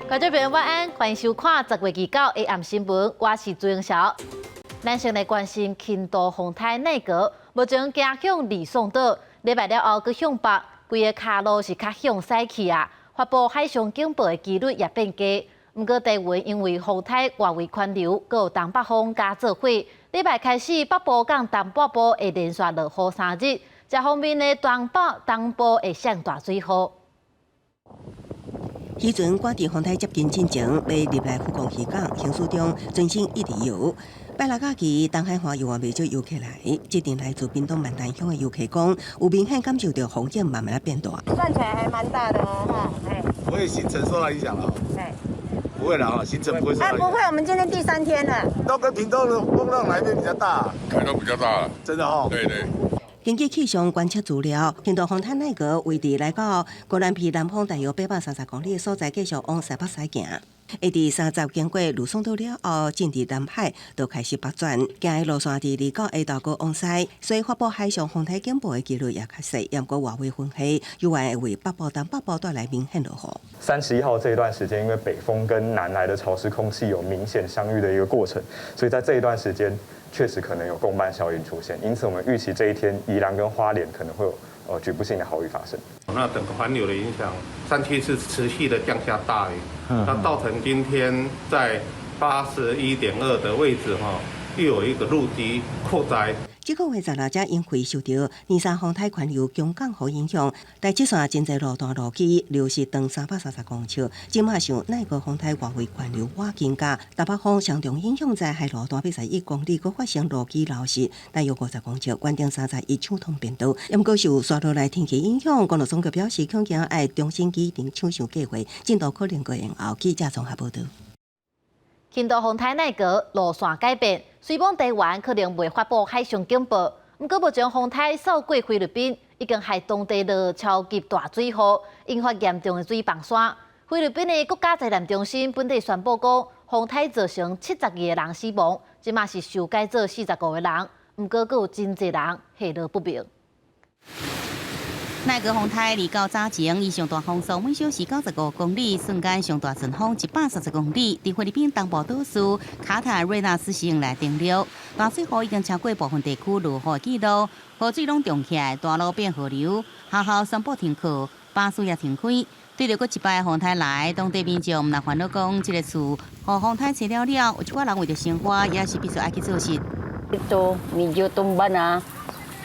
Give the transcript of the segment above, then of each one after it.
觀眾朋友晚安，歡迎收看10月29下暗新聞，我是朱英曉。咱先來關心輕度風颱奈格，目前行向呂宋島，禮拜了後閣向北，規个跤路是較向西去啊，發布海上警報的幾率也變低。毋過低雲因為風颱外圍環流，閣有東北風加做伙，禮拜開始北部佮東半部會連續落雨3日，這方面的東北東部會上大水雨。漁船趕佇風颱接近進前，欲入來福岡漁港，行駛中全身一直搖。拜六假期，東海岸猶原袂少遊客來，這陣來自屏東萬丹鄉的遊客講，有明顯感受著風雨慢慢仔變大。算起來還蠻大的哦，哈，哎。不會行程受到影響了？哎，不會啦，行程不會受到影響。啊，不會，我們今天第三天了。都跟屏東的風浪哪一邊比較大？台東比較大。真的哦。對對。根據氣象觀測資料，輕度風颱奈格位置來到宜蘭縣南方大約830公里的所在，繼續往西北西行。會佇30經過呂宋島了後，進入南海，就開始北轉，行的路線佇29下晝閣往西，所以發布海上風颱警報的幾率也較細。毋過外圍風系猶原會為北部、東北部帶來明顯落雨。31號這一段時間，因為北風跟南來的潮濕空氣有明顯相遇的一個過程，所以在這一段時間確實可能有共伴效應出現。因此，我們預期這一天宜蘭跟花蓮可能會有局部性的豪雨發生。那整個環流的影響，山區是持續的降下大雨，那造成今天在81.2的位置哈，又有一個陸基擴災。這個月16才因為受著尼沙風颱環流強降雨影響，台七線真濟路段路基流失長330公尺。這馬受奈格風颱外圍環流倚近佮東北風雙重影響，在海路段81公里，閣發生路基流失，大約50公尺，關定31搶通便道。毋過受紲落來天氣影響，公路總局表示，恐驚愛重新擬定搶修計劃，進度可能閣延後。記者綜合報道。輕度風颱奈格路線改變，雖罔台灣可能袂發布海上警報，毋過目前風颱掃過菲律賓，已經害當地落超級大水雨，引發嚴重的水崩山。菲律賓的國家災難中心本地宣布講，風颱造成72個人死亡，這馬是修改做45個人，毋過閣有真濟人下落不明。奈格風颱29早前，伊上大風速每小時95公里，瞬間上大陣風130公里，佇菲律賓東部島嶼卡塔瑞納斯省來登陸。大水雨已經超過部分地區落雨的紀錄，河水攏漲起來，大路變河流，學校宣布停課，巴士也停開。對著閣一擺風颱來，當地民眾毋但煩惱講，這个厝予風颱吹了了，有一寡人為著生活，也是必須愛去做事。 Ito, medyo tumba na.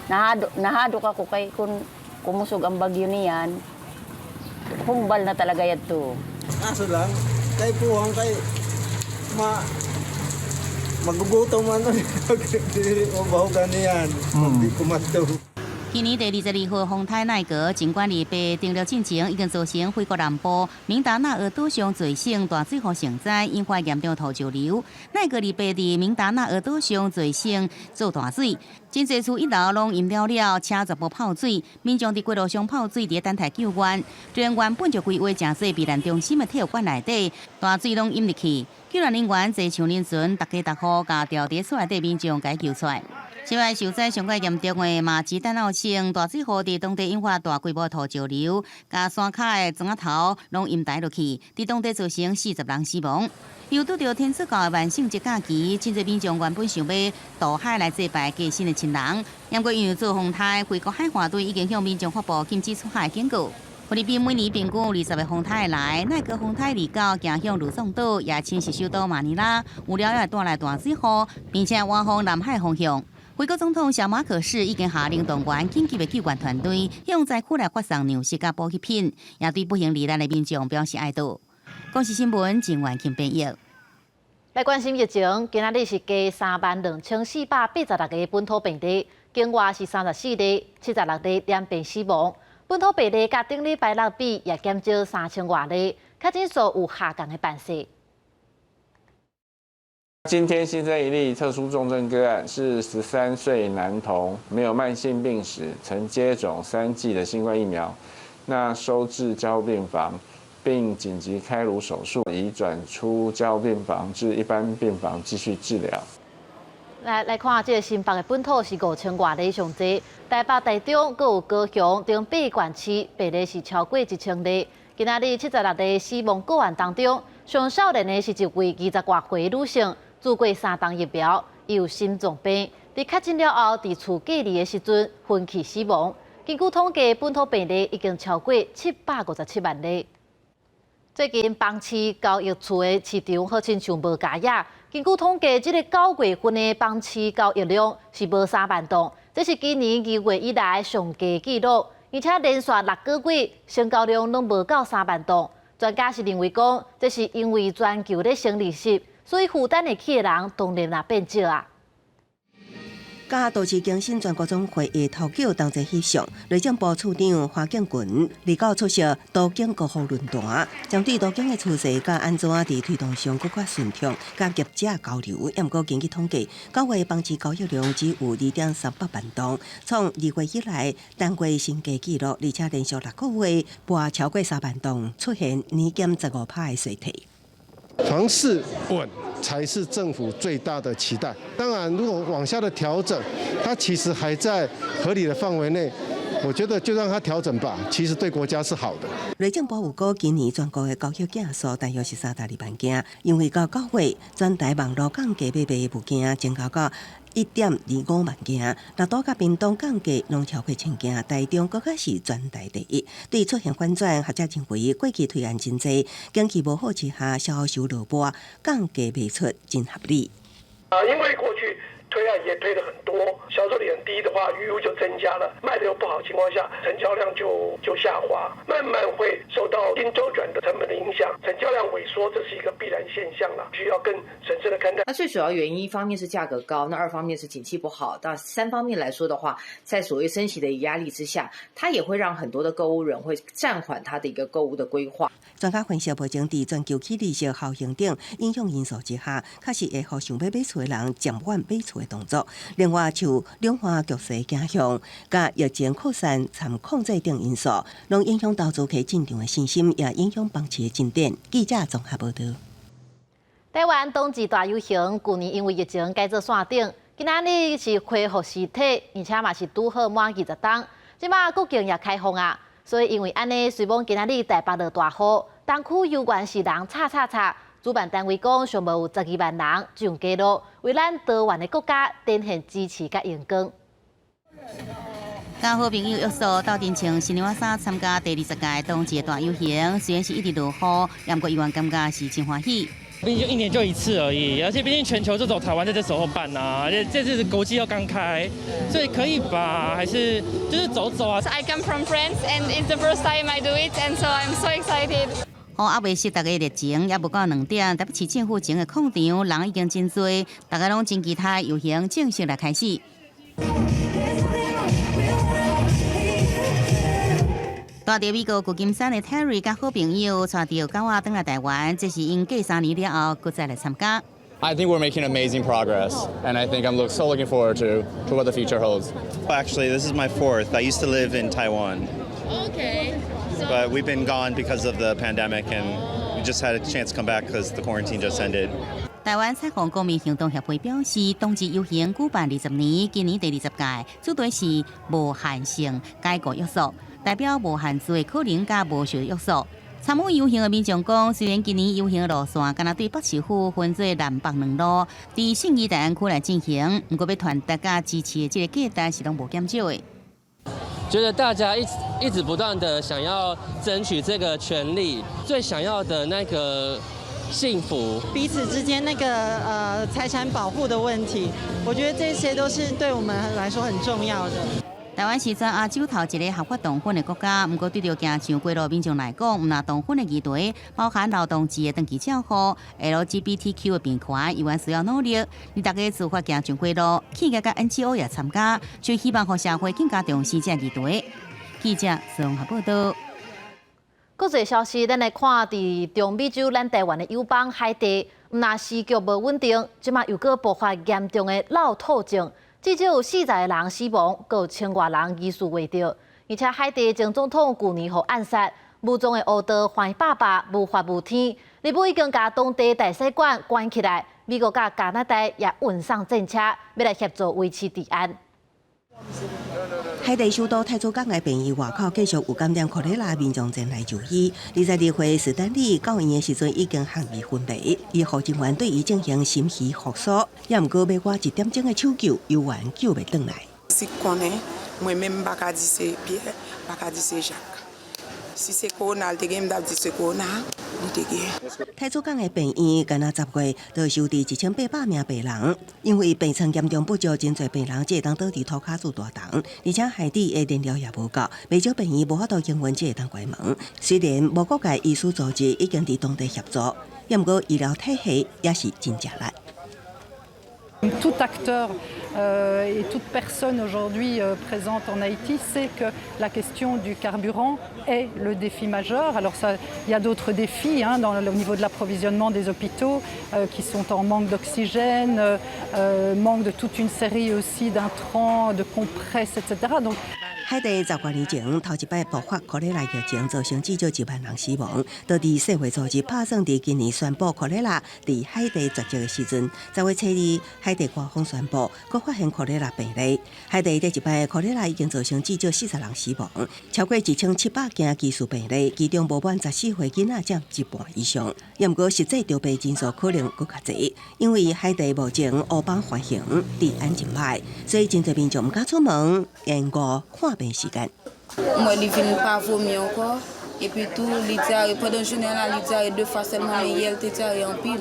Nahadlok, nahadlok ako kay kung kumusog ang bagyo niyan, humbal na talaga yan to. Aso lang, kay puhang kay ma magugutom man pag dili mo bahugan niyan, di kumato. 今年第22號風颱奈格，儘管禮拜登陸進前已經造成菲國南部明達納俄島上濟省大水雨成災，引發嚴重土石流。奈格禮拜佇明達納俄島上濟省做大水，真濟厝一樓攏淹了了，車全部泡水，民眾佇街路上泡水，佇咧等待救援。雖然原本就規劃誠濟避難中心的體育館內底，大水攏淹入去，救援人員坐雙輪船，逐家逐戶共牢佇厝內底民眾共救出來。此外，受災上較嚴重的馬吉丹奧省大水雨佇當地引發大規模土石流，共山跤的磚仔頭攏淹臺落去，佇當地造成40人死亡。又拄著天主教的萬聖節假期，真濟民眾原本想欲渡海來祭拜過身的親人，毋過因為做風颱，菲國海岸隊已經向民眾發布禁止出海的警告。菲律賓每年平均有20個風颱來，奈格風颱29行向呂宋島，也侵襲首都馬尼拉，預料會帶來大水雨，並且倚風南海方向。菲國總統小馬可仕已經下令動員緊急的救援團隊，向災區來發送糧食佮補給品，也對不幸罹難的民眾表示哀悼。公視新聞鄭婉琴編譯。來關心疫情，今仔日是加3萬2486個本土病例，境外是34例，76例染病死亡。本土病例佮頂禮拜六比也減少3000外例，確診數有下降的範勢。今天新增一例特殊重症個案，是13歲男童，沒有慢性病史，曾接種3劑的新冠疫苗，那收治加護病房，並緊急開顱手術，已轉出加護病房至一般病房繼續治療。來來看，這个新北的本土是5000外例上濟，台北、台中、閣有高雄等八縣市，病例是超過1000例。今仔日76例死亡個案當中，上少年的是一位二十外歲女性，注過三針疫苗，伊有心臟病，佇確診了後，佇厝隔離的時陣昏去死亡。根據統計，本土病例已經超過757萬例。最近房市交易厝的市場好親像無佳也。根據統計，這个9月份的房市交易量是無3萬棟，這是今年2月以來上低紀錄，而且連續6個月成交量攏無到三萬棟。專家是認為講，這是因為全球咧升利息，所以負擔會起的人當然也變少啊。佮都市更新全國總會的頭橋同齊翕相，內政部次長花敬群29出席都更高峰論壇，針對都更的趨勢佮按怎佇推動上閣較順暢，佮業者交流。毋過根據統計，9月房市交易量只有2.38萬棟，創2月以來單月新低紀錄，而且連續6個月破超過三萬棟，出現年減15%的衰退。房市穩才是政府最大的期待。當然，如果往下的調整，它其實還在合理的範圍內，我覺得就讓它調整吧。其實對國家是好的。內政部預估今年全國的交易件數大約是32萬件，因為到9月全台網路降價買賣物件增加到1.25萬件，六都佮屏東降價攏超過千件，台中閣較是全台第一。對出現反轉，學者認為過去推案真濟，景氣無好之下，銷售落波，降價賣出真合理。啊，因為過去推案也推得很多，銷售率很低的話，餘屋就增加了，賣得又不好情況下，成交量就下滑，慢慢會受到資金週轉的成本的影響，成交量萎縮，這是一個必然現象了，需要更審慎的看待。那最主要原因，一方面是價格高，那二方面是景氣不好，那三方面來說的話，在所謂升息的壓力之下，它也會讓很多的購屋人會暫緩他的一個購屋的規劃。專家分析，目前佇全球起利息效應等影響因素之下，確實會予想欲買厝的人暫緩買厝的動作。另外，受兩岸局勢影響，佮疫情擴散、參控制等因素，攏影響投資客進場的信心，也影響房市的進展。記者綜合報導。台灣冬至大遊行，舊年因為疫情改做線頂，今仔日是恢復實體，而且嘛是拄好滿20冬。這馬國境也開放啊，所以因為按呢，雖罔今仔日台北落大雨，東區猶原是人插插插。主辦單位講，上無有12萬人上街路，為咱多元的國家展現支持佮榮光。佮好朋友約束鬥陣穿新娘衫參加第20屆冬至大遊行，雖然是一直落雨，毋過猶原感覺是真歡喜。畢竟一年就一次而已，而且畢竟全球就只有台灣在這時候辦啊，而且這次國際又剛開，所以可以吧？還是就是走走啊。 I come from France and it's the first time I do it, and so I'm so excited. 雨猶未熄，大家熱情猶無到2點，台北市政府前的廣場人已經真濟，大家攏真期待遊行正式來開始。住佇美國舊金山的 Terry 佮好朋友帶著狗仔轉來台灣，這是𪜶過3年了後，閣再來參加。 I think we're making amazing progress, and I think I'm so looking forward to what the future holds. Actually, this is my fourth. I used to live in Taiwan. But we've been gone because of the pandemic, and we just had a chance to come back because the quarantine just ended. 台灣彩虹公民行動協會表示，冬至遊行舉辦20年，今年第20屆，主題是無限性解僱約束，代表無限制的可能佮無受約束。參與遊行的民眾講，雖然今年遊行的路線敢若對北市府分做南北兩路，佇信義大安區來進行，毋過欲傳達佮支持的這個價值是攏無減少的。覺得大家一直一直不斷的想要爭取這個權利，最想要的那個幸福，彼此之間那個財產保護的問題，我覺得這些都是對我們來說很重要的。台灣是全亞洲頭一个合法同婚的國家，毋過對著行上街路民眾來講，毋但同婚的議題，包含勞動者的長期照護、LGBTQ 的平權，猶原需要努力。而大家自發行上街路，企業佮 NGO 也參加，就希望予社會更加重視這个議題。記者綜合報導。國際消息，咱來看佇中美洲，咱台灣的友邦海地，毋但時局無穩定，這馬又閣爆發嚴重的落吐症。至少有40個人死亡，閣有千外人疑似患著。而且海地前總統舊年予暗殺，武裝的烏刀橫百百無法無天，日本已經共當地大使館關起來，美國佮加拿大也運送戰車，欲來協助維持治安。海地首都太子港的病院外口繼續有感染科雷拉民眾前來就醫。22歲史丹利到院的時陣已經陷入昏迷，醫護人員對伊進行心肺復甦，也毋過欲倚一點鐘的搶救，猶原救袂轉來。 Si konnen, mwen menm m pa ka di se Pierre, m pa ka di se Jacques. Si se korona li te gen, m ta di se korona li te gen。太子港的病院今仔10月就收治1800名病人，因為病床嚴重不足，真濟病人只會當倒佇塗跤做大動，而且海地的燃料也無夠，袂少病院無法度營運，只會當關門。雖然無國界醫師組織已經佇當地協助，也毋過醫療體系也是真吃力。 Tout acteur et toute personne aujourd'hui présente en Haïti sait que la question du carburant est le défi majeur. Alors ça, il y a d'autres défis hein, au niveau de l'approvisionnement des hôpitaux qui sont en manque d'oxygène, manque de toute une série aussi d'intrants, de compresses, etc. Donc, 海地10多年前頭一擺爆發科雷拉疫情，造成至少1萬人死亡。當地世衛組織拍算佇今年宣布科雷拉佇海地絕跡的時陣，10月初2，海地官方宣布，閣發現科雷拉病例。海地這一擺科雷拉已經造成至少40人死亡，超過1700件疑似病例，其中無滿14歲囡仔佔一半以上。也毋過實際著病人數可能閣較濟，因為海地目前烏斑橫行，治安真歹，所以真濟民眾毋敢出門，延誤看病時間。 Mwen li vin pa vomi ankò, epi tou li dyare, pandan jounen la li dyare 2 fwa sèlman, men yè li te dyare anpil。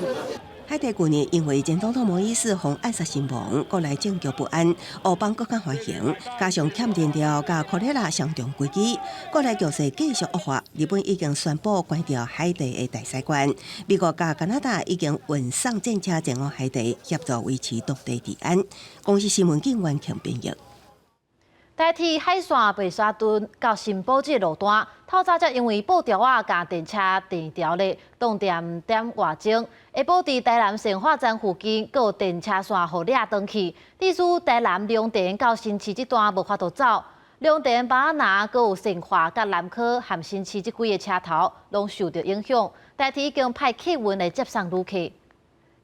海地去年因為前總統摩伊士予暗殺身亡，國內政局不安，烏斑閣較橫行，加上欠燃料佮科雷拉雙重危機，國內局勢繼續惡化。日本已經宣布關掉海地的大使館，美國佮加拿大已經運送戰車前往海地協助維持當地治安。公視新聞警員強編譯。台鐵海線白沙屯到新埔這個路段，透早才因為布條仔佮電車電條咧擋點點外鐘，下晡佇台南善化站附近，閣有電車線予掠斷去，致使台南龍田到新市這段無法度走。龍田苅仔林閣有善化佮南科和新市這幾个車頭攏受著影響。台鐵已經派客運來接送旅客。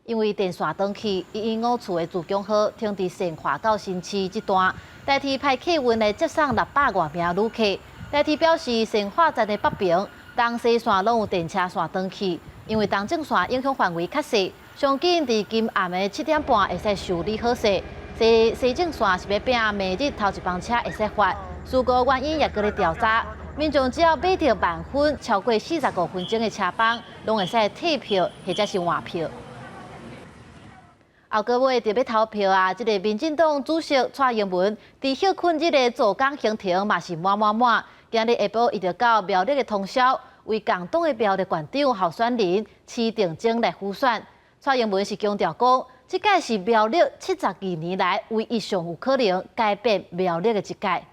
因為電線斷去，115處的自強號停佇善化到新市這段，台鐵派客運來接送600外名旅客。台鐵表示，善化站的北爿東西線攏有電車線斷去，因為東正線影響範圍較細，上緊佇今暗的7點半會使修理好勢。西西正線是欲拼明日頭一班車會使發，事故原因也閣咧調查。民眾只要買著慢分超過45分鐘的車班，攏會使退票或者是換票。後個月就欲投票啊！這个民進黨主席蔡英文佇歇睏日的做工行程嘛是滿滿滿。今日下晡，伊就到苗栗的通霄，為共黨的苗栗縣長候選人施定蓁來輔選。蔡英文是強調講，這屆是苗栗72年來唯一上有可能改變苗栗的一屆。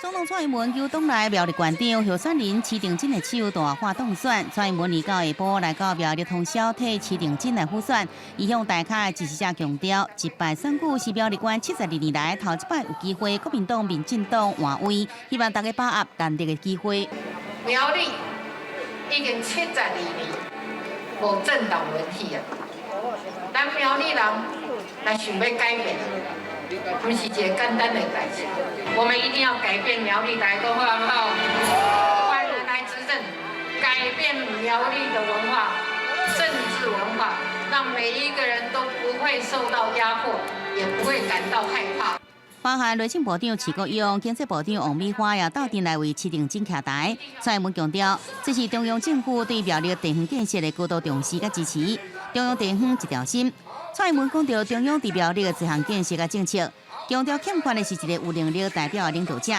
總統蔡英文求黨內苗栗縣長候選人施定蓁的手大喊當選。蔡英文29下晡來到苗栗通霄替施定蓁來輔選，伊向大咖的支持者強調，這擺選舉是苗栗縣72年來頭一擺有機會國民黨、民進黨換位，希望大家把握難得的機會。苗栗已經72年無政黨輪替啊，咱苗栗人若想欲改變，毋是一个簡單的代誌。我們一定要改變苗栗，大家講好毋好？換人來執政，改變苗栗的文化、政治文化，讓每一個人都不會受到壓迫，也不會感到害怕。包含內政部長徐國勇、經濟部長王美花也鬥陣來為施定蓁徛台。蔡英文強調，這是中央政府對苗栗地方建設的高度重視佮支持。中央地方一條心。蔡英文講著中央佇苗栗的這項建設佮政策，強調欠缺的是一个有能力代表的領導者。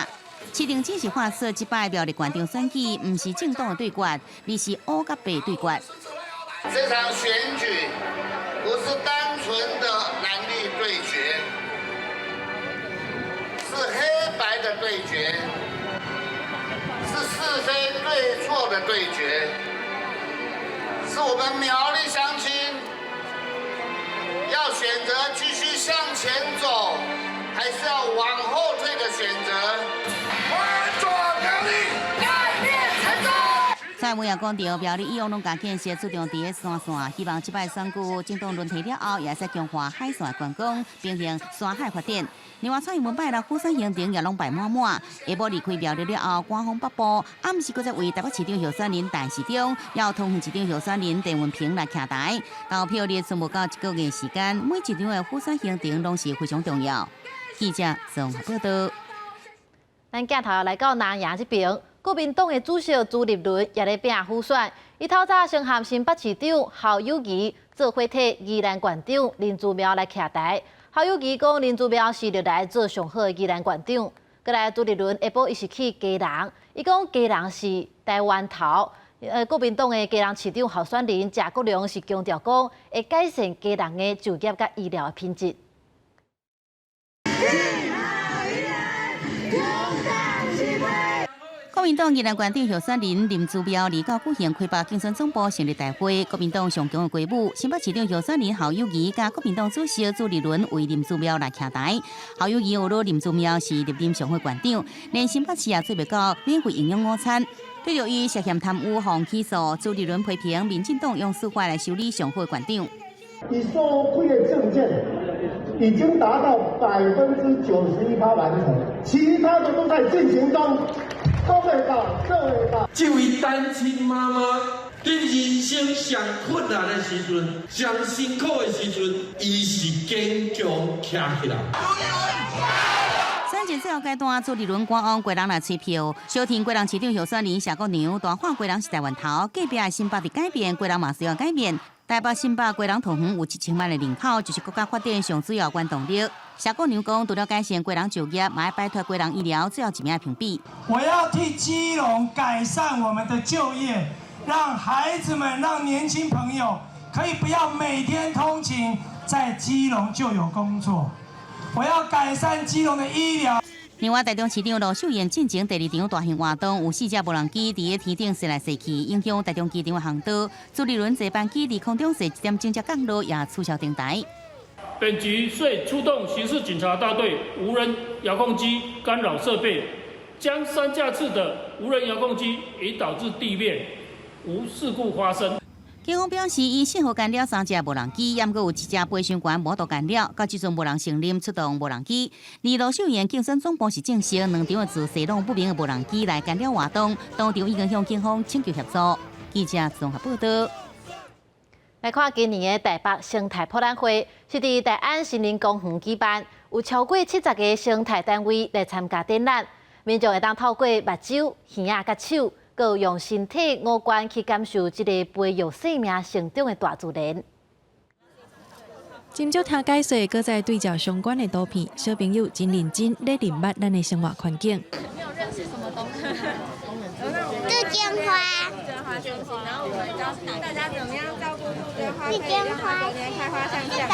施定蓁是話說，這擺苗栗縣長選舉毋是政黨的對決，而是烏佮白對決。這場選舉不是單純的藍綠對決，是黑白的對決，是是非對錯的對決，是我們苗栗鄉親要選擇繼續向前走，還是要往後退的選擇。翻轉苗栗，改變成功。蔡蔡英文也講著，苗栗以往攏共建設注重佇咧山線，希望這擺選舉政黨輪替了後，也會使強化海線觀光，並行山海發展。另外，蔡英文拜六輔選行程也攏排滿滿，下晡離開苗栗了後，趕往北部，暗時閣再為台北市長候選人陳時中，抑有桃園市長候選人鄭運鵬來徛台。投票日剩無夠一個月時間，每一場的輔選行程攏是非常重要。記者綜合報道。咱鏡頭來到南營這邊，國民黨的主席朱立倫也咧拼輔選。伊透早先和新北市長侯友宜做伙替宜蘭縣長林姿妙來徛台。侯友宜講林姿妙是歷來做上好的宜蘭縣長。過來朱立倫下晡伊是去基隆，伊講基隆是台灣頭。國民黨的基隆市長候選人謝國樑是強調講，會改善基隆的就業佮醫療的品質。國民黨宜蘭縣長候選人林姿妙29舉行魁北競選總部成立大會，國民黨上強的雞母新北市長候選人侯友宜佮國民黨主席朱立倫為林姿妙來徛台。侯友宜有講林姿妙是歷任上好縣長，連新北市也做袂到免費營養午餐。對著伊涉嫌貪污予起訴，朱立倫批評民進黨用司法來修理上好縣長。伊所開的政見已經達到91%完成，其他的都在進行中。都會到，都會到。這位單親媽媽佇人生上困難的時陣、上辛苦的時陣，伊是堅強徛起來。選戰最後階段，朱立倫趕往基隆來催票，相挺基隆市長候選人謝國樑，大喊基隆是台灣頭，隔壁的新北佇改變，基隆嘛需要改變。台北、新北、基隆、桃園有1000萬的人口，就是國家發展上主要原動力。謝國樑講，除了改善基隆就業，嘛愛擺脫基隆醫療最後一名評比。我要替基隆改善我們的就業，讓孩子們、讓年輕朋友可以不要每天通勤，在基隆就有工作。我要改善基隆的醫療。另外，台中市長盧秀燕進前第二場大型活動，有四隻無人機佇咧天頂踅來踅去，影響台中機場的航道。朱立倫坐班機佇空中踅一點鐘才降落，也取消登台。本局遂出動刑事警察大隊無人遙控機干擾設備，將3架次的無人遙控機引導至地面，無事故發生。警方表示，以信號干擾3隻無人機，猶閣有一隻飛行員無度干擾，到這陣無人承認出動無人機。而盧秀燕競選總部是證實，兩場的自細攏不明的無人機來干擾活動，當場已經向警方請求協助。記者綜合報道。來看今年的台北生態博覽會，是佇大安森林公園舉辦，有超過70个生態單位來參加展覽，民眾會當透過目睭、耳仔佮手，閣有用身體五官去感受這个培育生命成長的大自然。斟酌聽解說，閣再對照相關的圖片，小朋友真認真咧認捌咱的生活環境。你有認識什麼東西？杜鵑花。杜鵑花。然後我們教大家怎麼樣照顧杜鵑花，可以讓它隔年開花像這樣，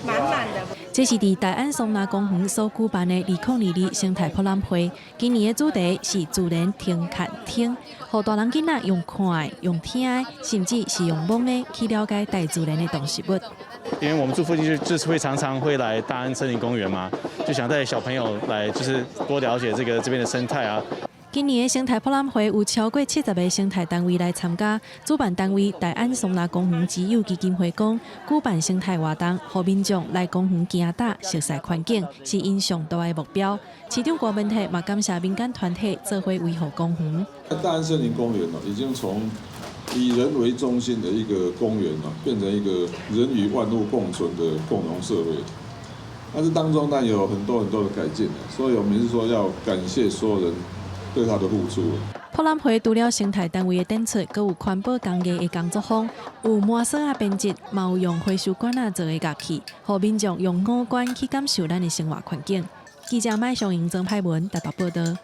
滿滿的。這是佇大安松林公園所舉辦的2022生態博覽會。今年的主題是自然聽看聽，予大人囡仔用看的、用聽的，甚至是用摸的去了解大自然的動植物。因為我們住附近就是會常常會來大安森林公園嘛，就想帶小朋友來，就是多了解這個這邊的生態啊。今年的生態博覽會有超過70个生態單位來參加。主辦單位大安松林公園之友基金會講，舉辦生態活動，予民眾來公園行踏，熟悉環境，是𪜶上大的目標。市長郭文泰嘛感謝民間團體做伙維護公園。大安森林公園呢，已經從以人為中心的一個公園呢，變成一個人與萬物共存的共榮社會。但是當中當然有很多很多的改進，所以我們是說要感謝所有人對他的付出。博覽會除了生態單位的展出，閣有環保工藝的工作坊，有麻繩仔編織，嘛有用回收管仔做的樂器，予民眾用五官去感受咱的生活環境。記者麥尚瑩、曾派文台北報道。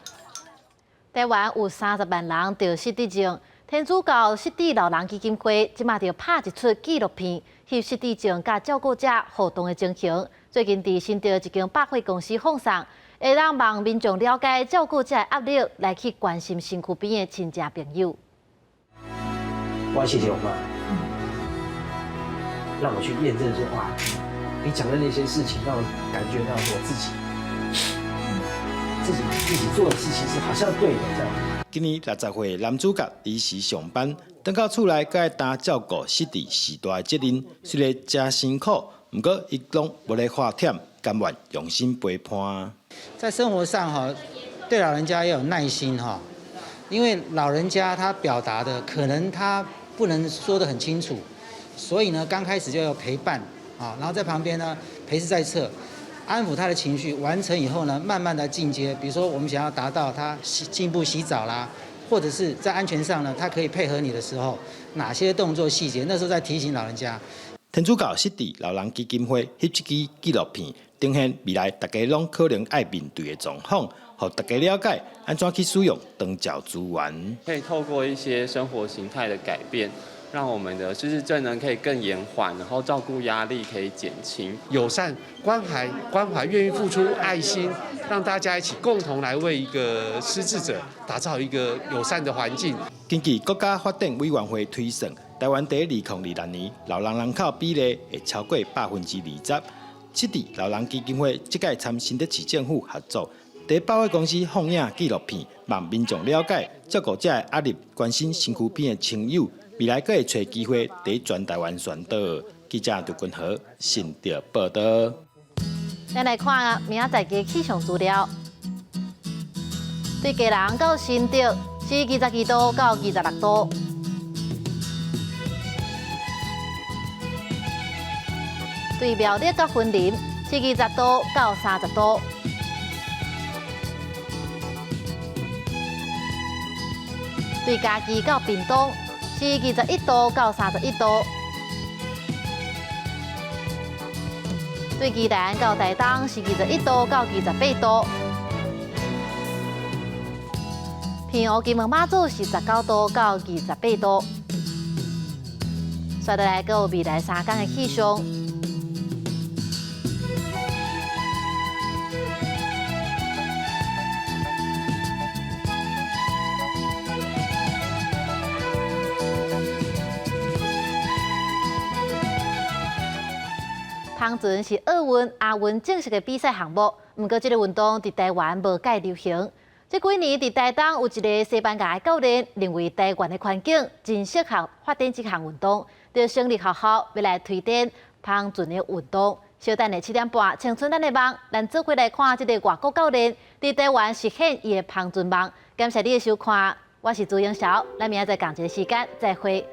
台灣有30萬人得失智症，天主教失智老人基金會這馬就拍一齣紀錄片，翕失智症佮照顧者互動的情形。最近佇新竹一間百貨公司放送，會當讓民眾了解照顧者的壓力，來去關心身軀邊的親情朋友。我謝謝我媽，讓我去驗證說，哇，你講的那些事情，讓我感覺到我自己做的事情是好像對的這樣。今年60歲男主角臨時上班，轉到厝內閣愛擔照顧失智序大的責任，雖然誠辛苦，毋過伊攏無咧喊忝，甘願用心陪伴。在生活上哈，對老人家要有耐心哈，因為老人家他表達的可能他不能說得很清楚，所以呢，剛開始就要陪伴啊，然後在旁邊呢陪侍在側，安撫他的情緒。完成以後呢，慢慢的進階，比如說我們想要達到他洗進步洗澡啦，或者是在安全上呢，他可以配合你的時候，哪些動作細節，那時候再提醒老人家。天主教失智老人基金會翕這支紀錄片，呈現未來大家攏可能愛面對的狀況，予大家了解按怎去使用長照資源。可以透過一些生活形態的改變，讓我們的失智症呢可以更延緩，然後照顧壓力可以減輕。友善關懷、關懷，願意付出愛心，讓大家一起共同來為一個失智者打造一個友善的環境。根據國家發展委員會推算，台灣佇2026年老人人口比例會超過20%。失智老人基金會這屆參新竹市政府合作，佇百貨公司放映紀錄片，讓民眾了解照顧者的壓力，關心身軀邊的親友，未來閣會揣機會佇全台灣宣導。記者劉君和新竹報導。咱來看明仔載的氣象資料，對基隆到新竹是22度到26度。對苗栗佮雲林是20度到30度。對嘉義到屏東是21度到31度。對宜蘭到台東是21度到28度。澎湖金門馬祖是19度到28度。紲落來閣有未來3工的氣象。帆船是奧運、亞運正式的比賽項目，毋過這個運動佇台灣無蓋流行。這幾年佇台東有一个西班牙的教練，認為台灣的環境真適合發展這項運動，就成立學校欲來推展帆船的運動。小等下7點半，青春咱的夢，咱做伙來看這个外國教練佇台灣實現伊的帆船夢。感謝你的收看，我是朱英韶，咱明仔載仝一个時間再會。